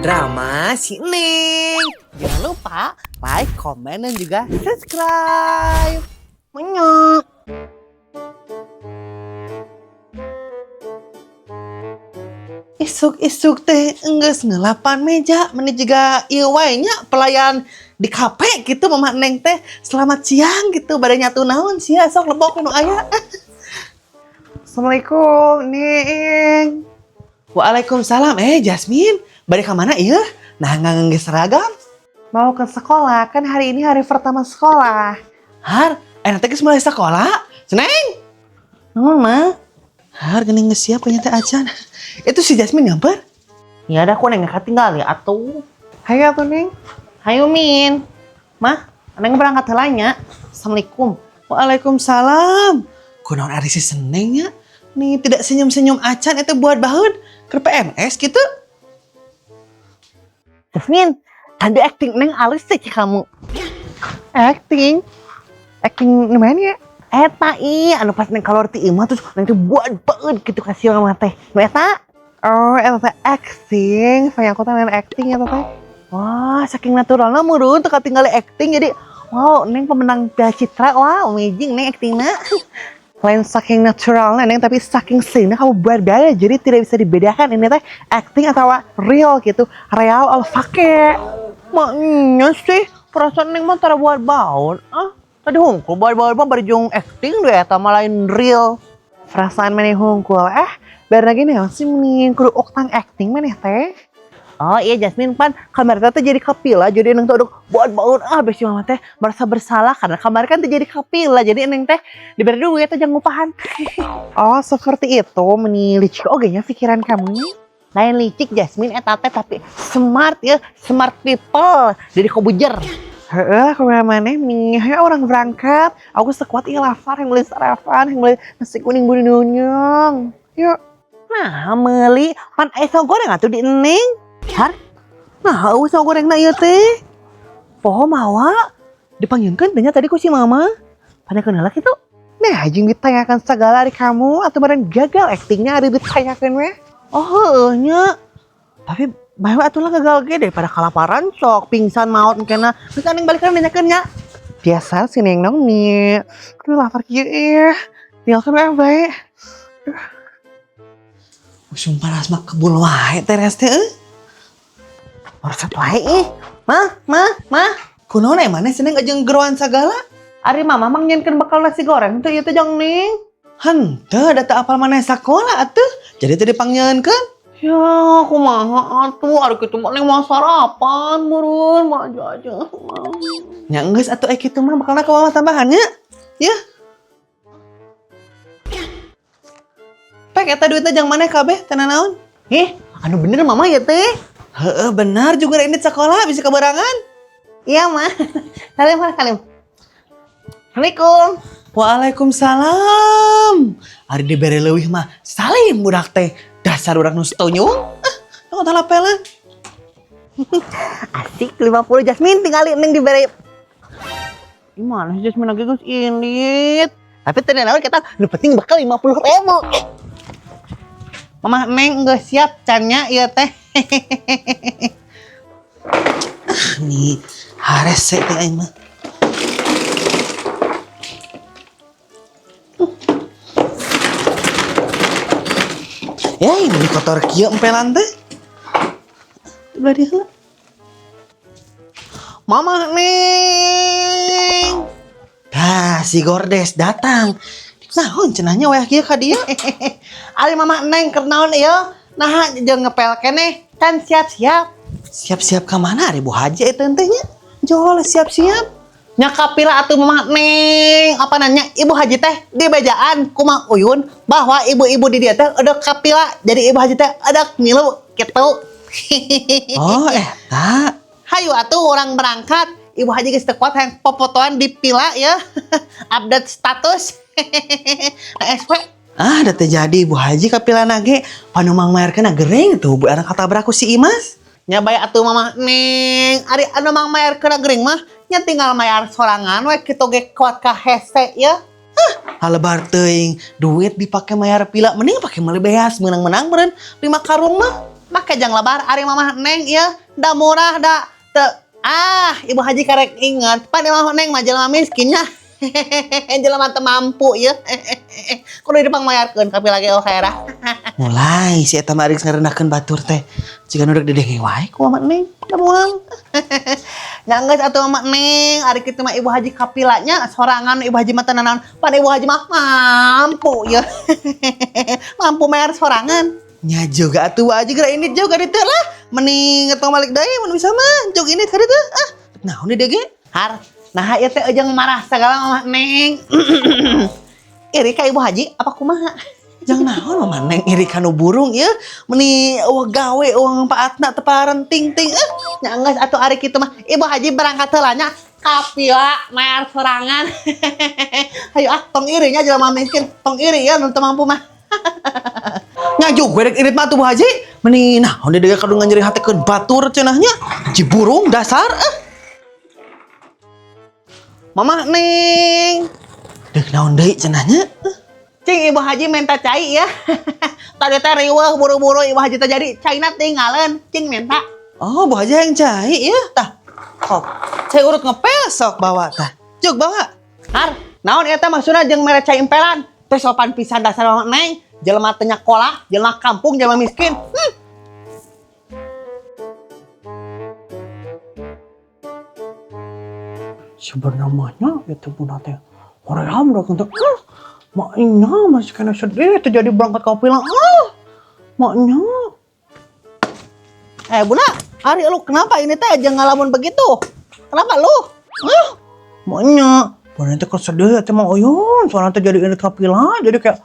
Drama si Neng. Jangan lupa like, komen, dan juga subscribe. Menyok. Isuk-isuk teh enggeus ngelapan meja, meni juga ieu wae nya pelayan di kafe gitu. Mama Neng teh selamat siang gitu, bade nyatu naon sia, sok lebok nu aya. Assalamualaikum, Neng. Waalaikumsalam. Eh, Jasmine, bade ka mana ieu? Nah, nggak seragam. Mau ke sekolah, kan hari ini hari pertama sekolah. Har, nanti geus mulai sekolah. Seneng? Naon, mah? Har, geuning geus siap kayaknya teh acan. Itu si Jasmine nyamper? Ya ada, aku neng ketinggal ya atuh. Hayo atuh, Neng. Hayo, Min. Mah, neng berangkat heula nya. Assalamualaikum. Waalaikumsalam. Kunaon ari si Seneng nya? Nih tidak senyum-senyum acan, itu buat baheud ke PNS gitu. Jasmine, tadi acting neng alus teh kamu. Acting. Acting gimana ya? Eta ih, anu pas neng keluar ti imah terus neng tuh buat baeud gitu kasih mama teh. Nu eta? Oh, eta teh acting. Saya aku teh main acting ya teh. Wah, saking naturalnya meureun teu katinggali acting, jadi wow, neng pemenang Piala Citra. Wow, amazing neng actingna. Lain saking naturalnya, Neng, tapi saking seringnya kamu buat gaya jadi tidak bisa dibedakan ini teh acting atau real gitu. Real or fake. Maknya sih, perasaan neng mah tara buat baut. Ah, tadi hungkul buat baut mah bari jeung acting deh, eta mah lain real. Perasaan maneh hungkul eh biar lagi nih sih mending kudu oktang acting maneh teh. Oh iya, Jasmine, pan kamar teh jadi kapila, jadi neng tuh aduh buat baut ah, besi mama teh merasa bersalah karena kamar kan tuh jadi kapila, jadi neng teh diberi duit aja ngupahan. Oh, seperti itu, meni licik oge nya pikiran kamu. Lain licik, Jasmine, eta teh, tapi smart ya, smart people jadi kobujer. Heeh, kumaha maneh nih? Hayo urang berangkat. Aku sekuat ieu lapar, yang beli sarapan, yang beli nasi kuning bununyong. Yuk. Nah, meuli pan aya sago goreng atuh di neng. Har, nah, eueuh sago gorengna ieu teh. Poho mawa dipanggilkeun teh nya tadi ku si mama. Panyakeun heula kitu. Nah, jeung ditanyakan segala dari kamu atau meren gagal actingnya ada ditanyakan weh. Oh, heueuh nya. Tapi bae atuh lah, gagal ge daripada kalaparan sok pingsan maot kena. Geus neng balikan nanyakeun nya. Biasa sih Neng nong nih. Aduh, lapar kieu ih. Tinggalkan weh bae. Sumpah mah kebul wae teres teh euy. Maksud wae ih. Mah, mah, mah. Kunaon eh maneh seneng jeung geroan sagala? Ari mama mang nyieunkeun bekal nasi goreng teh ieu teh jang Neng. Henteu, da teu apal maneh sakola atuh. Jadi teu dipangnyieunkeun. Ya, kumaha atuh, ari kitu mah neng mau sarapan meureun, maju aja. Nya geus atuh, eh kitu mah bakalna ke mama tambahannya. Ya. Pek eta duitna jang maneh kabeh, teu naon. Ih, anu bener mama ya teh? Heeh, benar juga ini sekolah bisa keberangan. Iya, mah. Salim, salim. Assalamualaikum. Waalaikumsalam. Ari dibere leuwih mah salim budak teh. Dasar budak nu setonyong. Ah, tong talapelan. Asik 50 Jasmine tinggalin neng dibere. Gimana sih Jasmine lagi geus indit. Tapi teu naon kita, nu penting bakal 50 ribu. Mama neng geus siap can nya ieu teh. Ah, nih, harese teh aing mah. Ya, ini kotor kieu empelan teh. Belah dieu heula. Mama neng. Tah, si Gordes datang. Naon cenahnya wayah kieu ka dieu? Ari mama neng keur naon ieu? Nah, jeung ngepel keneh. Kan siap-siap. Siap-siap ka mana ari Bu Haji eta teh nya? Jol siap-siap. Nya kapira atuh mama neng. Apa nanya Ibu Haji teh di bejaan ku Mang Uyun bahwa ibu-ibu di dia teh udah kapila. Jadi Ibu Haji teh ada milu gitu. Oh, eta. Hayu atuh urang berangkat. Ibu Haji geus teu kuat hayang popotoan di pila ya. Update status. Nah, SP. Ah, da teu jadi Ibu Haji kapilana ge panumang mayarkeun gering tuh bu anak katabrak ku si Imas. Nya bae atuh mama neng. Ari anu mang mayarkeun gering mah nya tinggal mayar sorangan we kitu ge kuat ka hese ya. Halebar teuing duit dipake mayar pila mending pake meuli beas menang-menang meureun 5 karung mah. Make Dipake jang lebar ari Mamah Neng ieu da murah da teu. Ah, Ibu Haji karek ingat, pan Mamah Neng mah jelema miskin nya. Jelema teu mampu ieu. Kudu dipangmayarkeun ka lagi oh khairah. Mulai si eta mah geus ngarendahkeun batur teh. Jiga nu rek didenge wae ku Mama Neng. Da moal. Nya geus atuh Mama Neng, ari kitu mah Ibu Haji kapilanya sorangan, Ibu Haji mah teu nanaon. Pan Ibu Haji mah mampu ya. Mampu bayar sorangan. Nya juga atuh Bu Haji, geura ini juga ditu lah. Mending ngetong balik deui mun bisa mah. Jog ini tadi tuh. Ah, naon di ge? Har, nah ieu teh ujang marah segala Mama Neng. Iri ka Ibu Haji apa kumaha? Jangan naon Mama Neng iri kanu burung ya. Meni euweuh gawe, euweuh manfaatna, teu parenting ting. Eh, nya geus atuh ari kitu mah. Ibu Haji berangkat heula nya, kapila mayar sorangan. Hayu ah, tong iri nya jelema miskin, tong iri ya nu teu mampu mah. Nya juga rek irit mah tuh Bu Haji. Meni naon di dieu kadu nyeri hatekeun batur cenah nya. Ciburung dasar ah. Mama Neng. Deuk naon deui cenah nya? Cing, Ibu Haji minta cai ya. Tadi teh riweuh buru-buru Ibu Haji teh jadi caina tinggalan. Cing minta. Oh, Bu Haji yang cai ya. Tah. Kok. Cai urut ngepel sok bawa tah. Jug bawa. Har, naon eta maksudna jeung mere cai empelan? Teh sopan pisan dasar Mama Neng. Jelema teu nyakolah, jelema kampung, jelema miskin. Sebenarnya itu bunda teh hoream udah kentang. Ah, maknya masih kena sedih terjadi berangkat kau bilang ah maknya. Eh Bunda, Ari lu kenapa ini teh aja ngalamun begitu? Kenapa lu? Ah, maknya bunda teh sedih teh mau uyun soalnya teh jadi ini kapila jadi kayak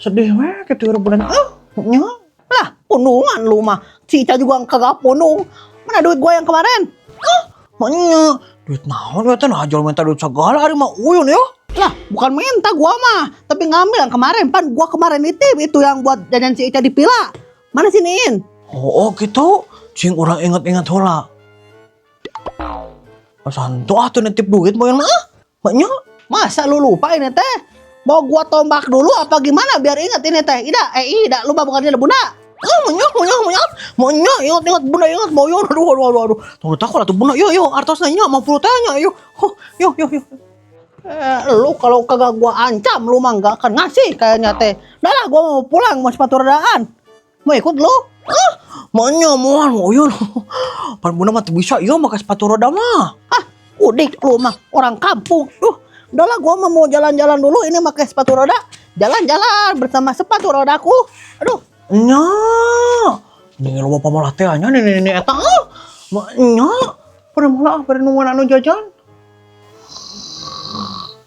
sedih weh gitu ya bunda, ah maknya. Lah, pundungan lu mah. Cica juga kagak pundung. Mana duit gua yang kemarin? Ah, maknya duit naon ya teh, nah jual minta duit segala hari mah uyun ya. Lah, bukan minta gua mah, tapi ngambil yang kemarin. Pan gua kemarin nitip itu yang buat jajan si Ica di pila. Mana siniin? Oh, gitu. Cing orang ingat-ingat heula. Santu ah tuh nitip duit mau yang mah. Maknya Masa lu lupa ini teh? Mau gua tombak dulu apa gimana biar ingat ini teh? Ida, eh Ida, lupa bukan Ida Bunda. Ah, maknya, maknya, maknya, maknya, ingat, ingat, bunda ingat, mau yo, aduh, aduh, aduh, aduh, tunggu takut atuh bunda, yo, yo, artosna nya, 50 tanya, yo, huh, yo, yo, yo. Eh, lu kalau kagak gua ancam lu mah nggak akan ngasih kayaknya teh. Udah lah, gua mau pulang, mau sepatu rodaan. Mau ikut lu? Ah, maknya, mau, mau yo, pan bunda mah teu bisa, yo, make sepatu roda mah. Ah, udik lu mah orang kampung. Duh, udah lah gua mah mau jalan-jalan dulu ini pakai sepatu roda. Jalan-jalan bersama sepatu rodaku. Aduh, Nya, nih lu bapak malah teh nya nih nih eta ah, maknya, pada malah pada nungguan anu jajan.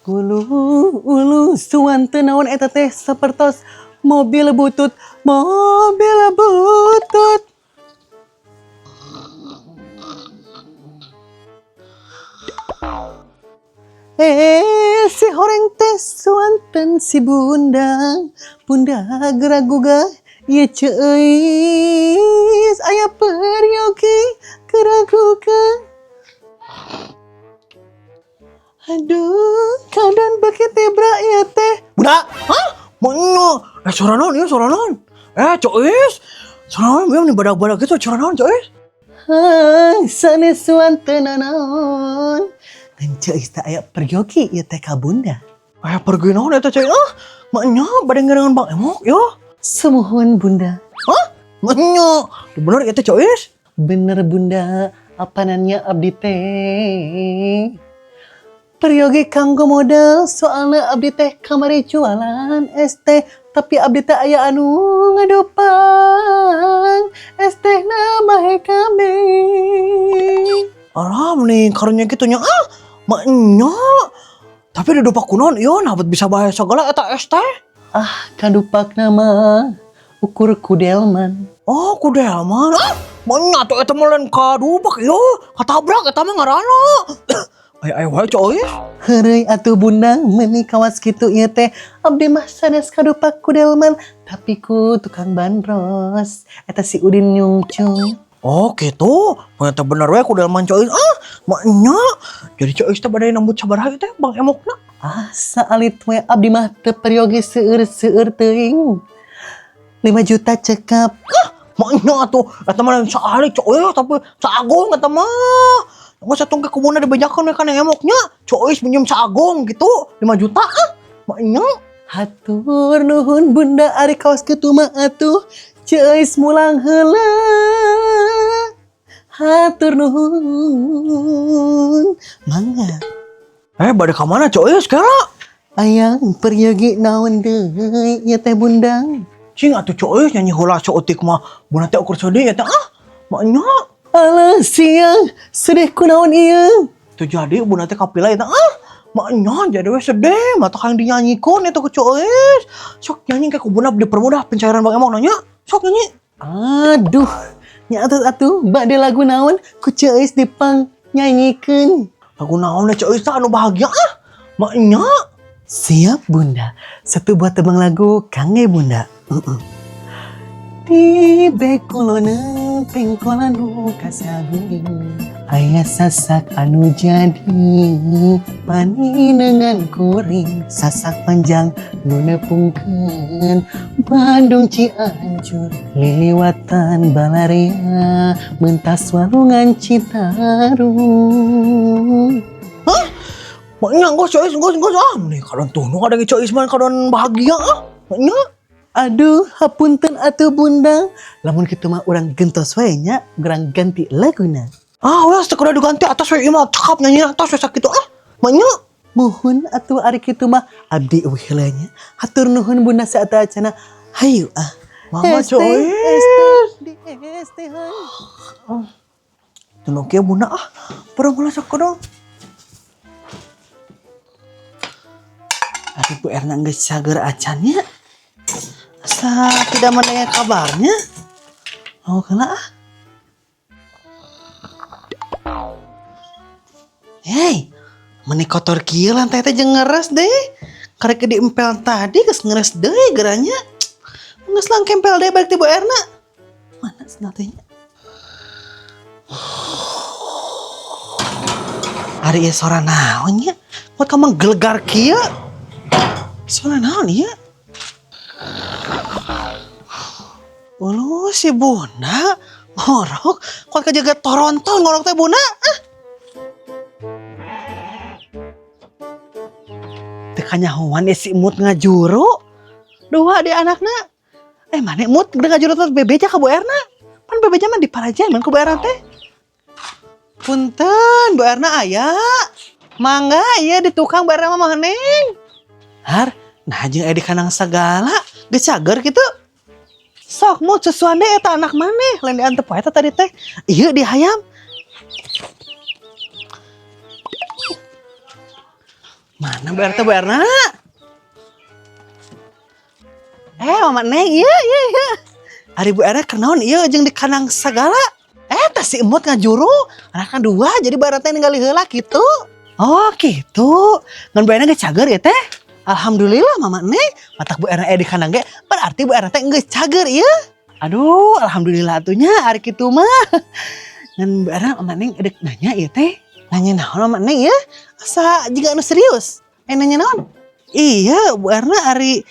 Ulu ulu suan teu naon eta teh sapertos mobil butut, mobil butut. Eh, si horeng teh suanten si bunda, bunda geraguga ieu ceuis aya peryogi keraguga. Aduh, keadaan beki tebra ieu teh. Bunda, hah? Maknya, eh suara naon ieu, suara naon? Eh, Cois, suara naon ieu nih badak-badak gitu, suara naon Cois? Hah, sanes suanten naon. Ngan ceuis teh aya peryogi ieu teh ka bunda. Eh, pergi naon eta Cois? Ah, maknya bade ngiringan Bang Emok yo. Sumuhun bunda. Hah? Maknya, bener eta Cois? Bener bunda, apa nanya abdi teh? Peryogi kanggo modal, soalnya abdi teh kamari jualan es teh, tapi abdi teh aya anu ngadupang es teh nama kami. Alah, mending karunya gitu nya. Ah, maknya. Tapi di dupak kunaon ieu nah bisa bae segala eta es teh. Ah, kadupak nama ukur kudelman. Oh, kudelman. Ah, maknya tuh eta mah lain kadupak ieu, katabrak eta mah ngaranna. Ay ay wae Cois. Heureuy atuh bunda, meuni kawas kitu ieu teh abdi mah sanes kadupak kudelman, tapi ku tukang bandros eta si Udin nyungcung. Oh gitu, ternyata bener we kudelman Cois. Ah, maknya. Jadi Cois teh bade nambut sabaraha ieu teh Bang Emokna? Ah, saalit we abdi mah teu peryogi seueur-seueur teuing. 5 juta cekap. Ah, Maenya atuh eta mah lain saali Ceu Is, tapi saagong eta mah. Geus atuh ke kubuna dibejakeun we ka Neng Emoknya. Ceu Is minjem saagong gitu 5 juta ah. Maenya. Hatur nuhun, Bunda, ari kawas kitu mah atuh Ceu Is mulang heula. Hatur nuhun. Mangga. Eh, bade ka mana Ceu Is kira? Ayang peryogi naon deui ieu teh, Bunda? Cing atuh Ceu Is, nyanyi heula saeutik mah. Bunda teh ukur sedih ya teh ah. Maenya. Alah siang, sedih kunaon ieu? Teu jadi bunda teh kapila eta ah. Maenya jadi we sedih, mata hayang dinyanyikeun eta ku Ceu Is. Sok nyanyi ke ku bunda, dipermudah pencairan Bang Emok nanya. Sok nyanyi. Aduh, nya atuh atuh bade lagu naon ku Ceu Is dipang nyanyikeun? Lagu naon Ceu Is anu bahagia ah. Maenya. Siap, Bunda. Satu buah tembang lagu kangge Bunda. Di bekuloneun pengkolan nu kasaguling, aya sasak anu jadi paninengan kuring, sasak panjang nu nepungkeun Bandung Cianjur, liliwatan balarea mentas walungan Citarum. Hah? Maknya geus Ceu Is, geus geus ah, nih kadon tuh nu ada Ceu Is mah kadon bahagia ah. Maknya. Aduh, hapunten atuh, Bunda. Lamun kitu mah urang gentos wae nya, urang ganti laguna. Ah, wes teu kudu diganti, atos we ieu mah cakap nyanyi, atos we sakitu ah. Maknya. Muhun atuh, ari kitu mah abdi euweuh heula nya. Hatur nuhun, Bunda, saatacana. Hayu ah. Mama ST, Ceu Is. ST, di ST han. Teu kieu Bunda ah. Perang heula sakedong. Ari Bu Erna geus cager acan nya. Asa tidak mendengar kabarnya. Oh, kena ah. Hei, meni kotor kieu lantai teh jeung ngeres deh. Karek diempel tadi geus ngeres deui geranya. Geus lang kempel deh balik ti Bu Erna. Mana sendal teh nya? Ari ieu sora naon nya? Kuat kamu gelegar kieu? Sora naon ieu? Uluh, si Bunda ngorok kuat kajaga Toronto ngorok teh, Bunda ah. Teu kanyahoan si Emut ngajuru dua di anakna. Eh, mana Emut udah ngajuru terus bebeja ka Bu Erna, pan bebeja mah diparajan man ku Bu Erna teh. Punten, Bu Erna aya? Mangga, iya di tukang Bu Erna mah neng. Har, nah jeung aya di kandang segala geus cager kitu. Sok mau susuan deh eta anak maneh lain diantep wae eta tadi teh. Ieu di hayam. Mana Bu Erna, Bu Erna? Eh, Mama Neng, iya. Ari Bu Erna kenaon ieu jeung di kandang segala? Eh, tah si Emut ngajuru, anak kan dua, jadi Bu Erna teh ningali heula kitu. Oh, gitu. Ngan Bu Erna geus cager ya teh? Alhamdulillah, Mama Neng, matak Bu Erna di kandang ge, berarti Bu Erna teh geus cager ieu. Aduh, alhamdulillah atuh nya ari kitu mah. Ngan Bu Erna, Mama Neng edek nanya ieu teh. Nanya naon, Mama Neng ya? Asa jiga anu serius? Eh, nanya naon? Iya, Bu Erna, ari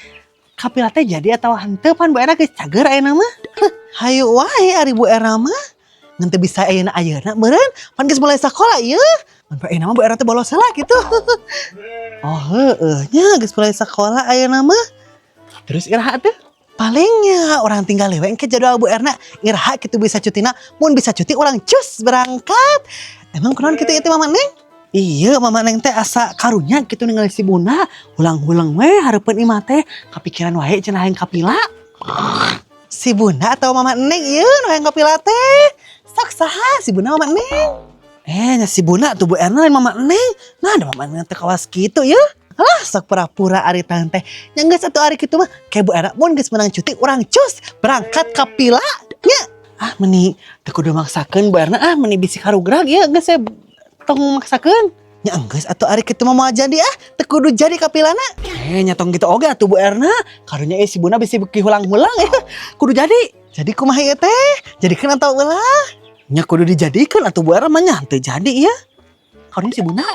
kapila teh jadi atau henteu, pan Bu Erna geus cager ayeuna mah. Hayu wae ari Bu Erna mah. Ngan teu bisa ayeuna ayeuna meureun, pan geus mulai sakola ieu. Ngan ayeuna mah Bu Erna teh bolos heula gitu. Oh, heueuh nya geus mulai sakola ayeuna mah. Terus iraha teh? Palingnya urang tinggal we engke jadwal Bu Erna iraha kitu bisa cutina, mun bisa cuti urang cus berangkat. Emang kunaon kitu ieu teh, Mama Neng? Iya, Mama Neng teh asa karunya kitu ningali si Bunda, hulang-hulang we hareupeun imah teh, kapikiran wae cenah hayang kapila. Si Bunda atau Mama Neng ieu nu hayang kapila teh? Sok saha, si Bunda Mama Neng? Eh, nya si Bunda tuh, Bu Erna, lain Mama Neng. Nah, ada Mama Neng teh kawas kitu ya. Alah, sok pura-pura ari teh. Nya geus atuh ari kitu mah, kayak Bu Erna mun geus menang cuti urang cus berangkat kapila nya. Ah, meni teu kudu maksakeun Bu Erna ah, meni bisi karugrag ya, geus saya tong maksakeun. Nya enggeus atuh ari kitu mah moal jadi ah, teu kudu jadi kapilana. Eh, nya tong kitu oge atuh, Bu Erna. Karunya si Bunda bisi beuki hulang-hulang ya. Kudu jadi. Jadi kumaha ieu teh? Jadikeun atau ulah? Nya kudu dijadikeun atuh, Bu Erna mah nya teu jadi ya. Karunya si Bunda.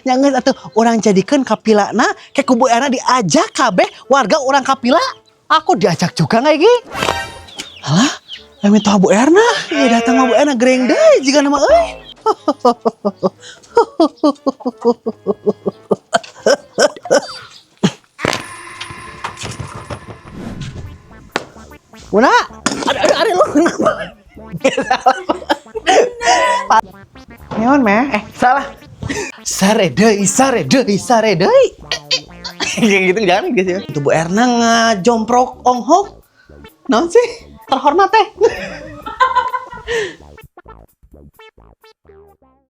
Nya geus atuh urang jadikeun kapilana, ke ku Bu Erna diajak kabeh warga urang kapila. Aku diajak juga nggak iki? Minta Bu Erna, iya datang mah Bu Erna gereng deui jiga nama euy. Bunda, aduh aduh aduh lu kenapa? Neon meh, eh salah. Sare deui, sare deui, sare deui. Kayak gitu jangan guys ya. Itu Bu Erna ngajomprok onghok. Naon sih? Terhormat teh.